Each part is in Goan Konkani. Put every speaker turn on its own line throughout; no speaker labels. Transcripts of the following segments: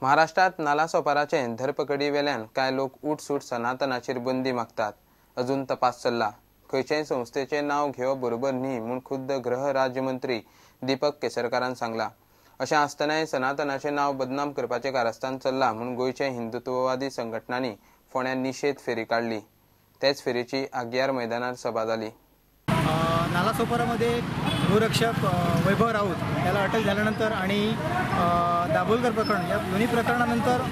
महाराष्ट्रात नालासोपाराचे धरपकडी वेल्यान कांय लोक उठसूट सनातनाचेर बंदी मागतात. अजून तपास चल्ला. खंयचेय संस्थेचें नांव घेवप बरोबर न्ही म्हूण खुद्द गृह राज्यमंत्री दीपक केसरकारान सांगला. अशें आसतनाय सनातनाचें नांव बदनाम करपाचें कारस्थान चल्लां म्हूण गोंयचे हिंदुत्ववादी संघटनांनी फोंड्यां निशेध फेरी काडली. तेच फेरीची आगियार मैदानार सभा जाली.
नालासोपारामध्ये गोरक्षक वैभव राऊत याला अटक झाल्यानंतर आणि दाभोलकर प्रकरण या दोन्ही प्रकरणानंतर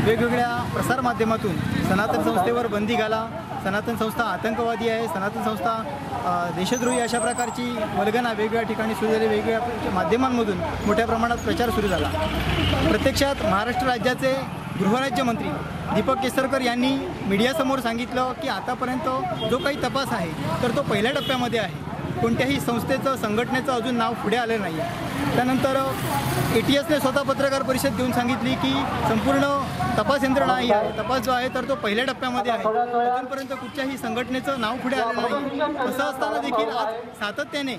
वेगवेगळ्या प्रसारमाध्यमातून सनातन संस्थेवर बंदी घाला, सनातन संस्था आतंकवादी आहे, सनातन संस्था देशद्रोही अशा प्रकारची वल्गना वेगवेगळ्या ठिकाणी सुरू झाली. वेगवेगळ्या माध्यमांमधून मोठ्या प्रमाणात प्रचार सुरू झाला. प्रत्यक्षात महाराष्ट्र राज्याचे गृहराज्यमंत्री दीपक केसरकर यांनी मीडियासमोर सांगितलं की आतापर्यंत जो काही तपास आहे तर तो पहिल्या टप्प्यामध्ये आहे. कोणत्याही संस्थेचं संघटनेचं अजून नाव पुढे आलं नाही आहे. त्यानंतर ATSने स्वतः पत्रकार परिषद घेऊन सांगितली की संपूर्ण तपास यंत्रणा ही आहे, तपास जो आहे तर तो पहिल्या टप्प्यामध्ये आहे, अजूनपर्यंत कुठच्याही संघटनेचं नाव पुढे आलं नाही. असं असताना देखील आज सातत्याने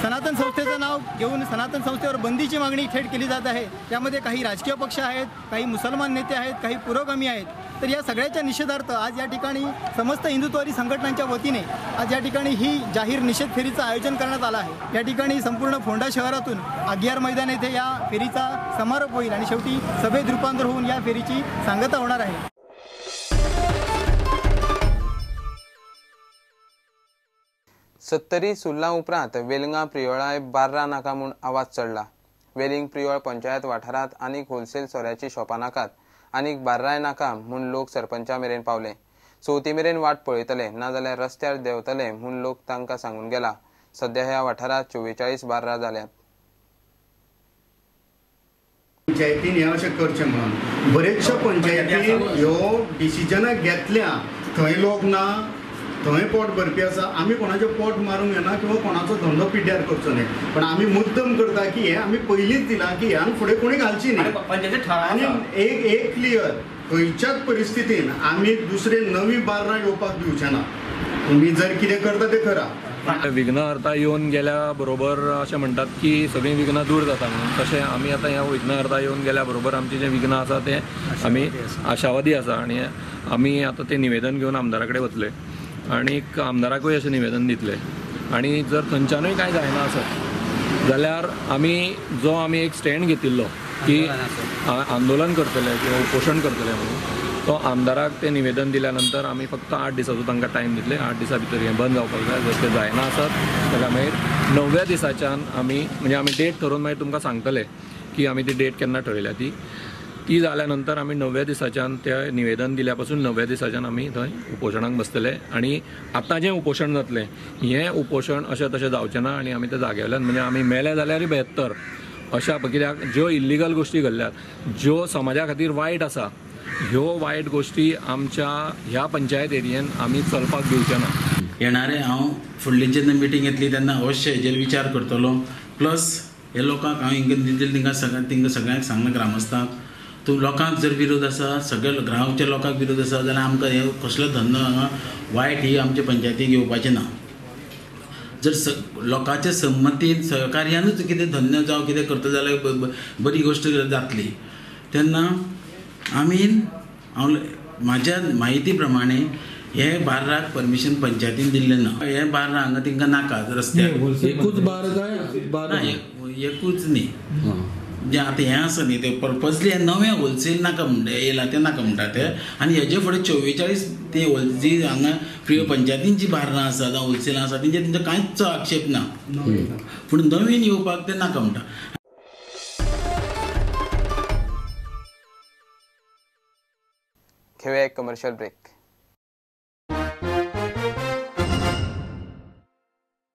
सनातन संस्थेचं नाव घेऊन सनातन संस्थेवर बंदीची मागणी थेट केली जात आहे. त्यामध्ये काही राजकीय पक्ष आहेत, काही मुसलमान नेते आहेत, काही पुरोगामी आहेत. तर या सगळ्याच्या निषेधार्थ आज या ठिकाणी समस्त हिंदुत्ववादी संघटनांच्या वतीने आज या ठिकाणी ही जाहीर निषेध फेरीचं आयोजन करण्यात आलं आहे. या ठिकाणी संपूर्ण फोंडा शहरातून आगियार मैदान येथे या फेरीचा समारोप होईल आणि शेवटी सभेत रूपांतर होऊन या फेरीची सांगता होणार आहे.
सत्तरी सुर्ला उपरांत वेलिंगा प्रियोळाय बार्रा नाका म्हूण आवाज चडला. वेलिंग प्रियोळ पंचायत वाठारांत आनीक होलसेल सोऱ्याची शॉपां नाकात, आनीक बार्राय नाका म्हूण लोक सरपंचा मेरेन पावले. चवथी मेरेन वाट पळयतले नाजाल्यार रस्त्यार देंवतले म्हूण लोक तांकां सांगून गेला. सध्या ह्या वाठारांत 44 बार्रां जाल्यात.
पंचायतीन हें अशें करचें म्हणून बरेचशा पंचायतीन ह्यो डिसिजनां घेतल्या. थंय लोक ना, थंय पोट भरपी आसा. आमी कोणाचें पोट मारूंक येना किंवा कोणाचो धंदो पिड्ड्यार करचो न्ही, पण आमी मुद्दम करता की हें आमी पयलींच दिलां की ह्यान फुडें कोणी घालची न्ही. आनी एक एक क्लियर, खंयच्याच परिस्थितीन आमी दुसरे नवी बार्रां येवपाक दिवचे ना. तुमी जर कितें करता तें करा.
विघ्नहर्ता येवन गेल्या बरोबर अशें म्हणटात की सगळीं विघ्नां दूर जाता म्हणून, तशें आमी आतां ह्या विघ्नहर्ता येवन गेल्या बरोबर आमचें जें विघ्न आसा तें आमी आशावादी आसा आनी आमी आतां तें निवेदन घेवन आमदारा कडेन वतले आनीक आमदाराकूय अशें निवेदन दितले. आनी जर थंयच्यानूय कांय जायना आसत जाल्यार आमी जो आमी एक स्टँड घेतिल्लो की आंदोलन करतले किंवा उपोशण करतले म्हणून, तो आमदाराक तें निवेदन दिल्या नंतर आमी फक्त 8 दिसाचो तांकां टायम दितले. 8 दिसां भितर हें बंद जावपाक जाय. जर तें जायना आसत जाल्यार मागीर 9व्या दिसाच्यान आमी म्हणजे आमी डेट थरोवन मागीर तुमकां सांगतले की आमी ती डेट केन्ना ठरयल्या ती. ती जाल्या नंतर आमी 9व्या दिसाच्यान त्या निवेदन दिल्या पासून 9व्या दिसाच्यान आमी थंय उपोशणाक बसतले. आनी आतां जें उपोशण जातलें हें उपोशण अशें तशें जावचें ना आनी आमी त्या जाग्यावयल्यान म्हणजे आमी मेले जाल्यारय बेहत्तर अशा, कित्याक ज्यो इल्लिगल गोश्टी घडल्यात, ज्यो समाजा खातीर वायट आसा, ह्यो वायट गोश्टी आमच्या ह्या पंचायत एरियेन आमी चलपाक दिवचे ना.
येणारे हांव फुडली जेन्ना मिटींग येतली तेन्ना अवश्य हेजेर विचार करतलो. प्लस हे लोकांक हांव हिंगा दितले तिंका सगळ्यांक सांगलां ग्रामस्थांक, तूं लोकांक जर विरोध आसा, सगळे गांवच्या लोकांक विरोध आसा जाल्यार आमकां हे कसलो धंदो हांगा वायट ही आमच्या पंचायतीक येवपाचें ना. जर लोकांच्या संमतीन सहकार्यानूच कितें धंदो जावं कितें करता जाल्यार बरी गोश्ट जातली. तेन्ना आमी हांव म्हाज्या म्हायती प्रमाणे हे बार्राक परमिशन पंचायतीन दिल्लें ना. हे बार्रा हांगा तांकां नाका रस्त्यार.
एकूच बार काय
ना, एकूच न्ही, जे आतां हें आसा न्ही तें पर्पजली हें नवें होलसेल नाका म्हणटा येयलां तें नाका म्हणटा ते. आनी हेजे फुडें 44 ते जी हांगा प्रिय पंचायतीन जी बार्रां आसा जावं होलसेलां आसा तेंचे तेंचो कांयच आक्षेप ना, पूण नवीन येवपाक तें नाका म्हणटा.
घेवया एक कमर्शियल ब्रेक.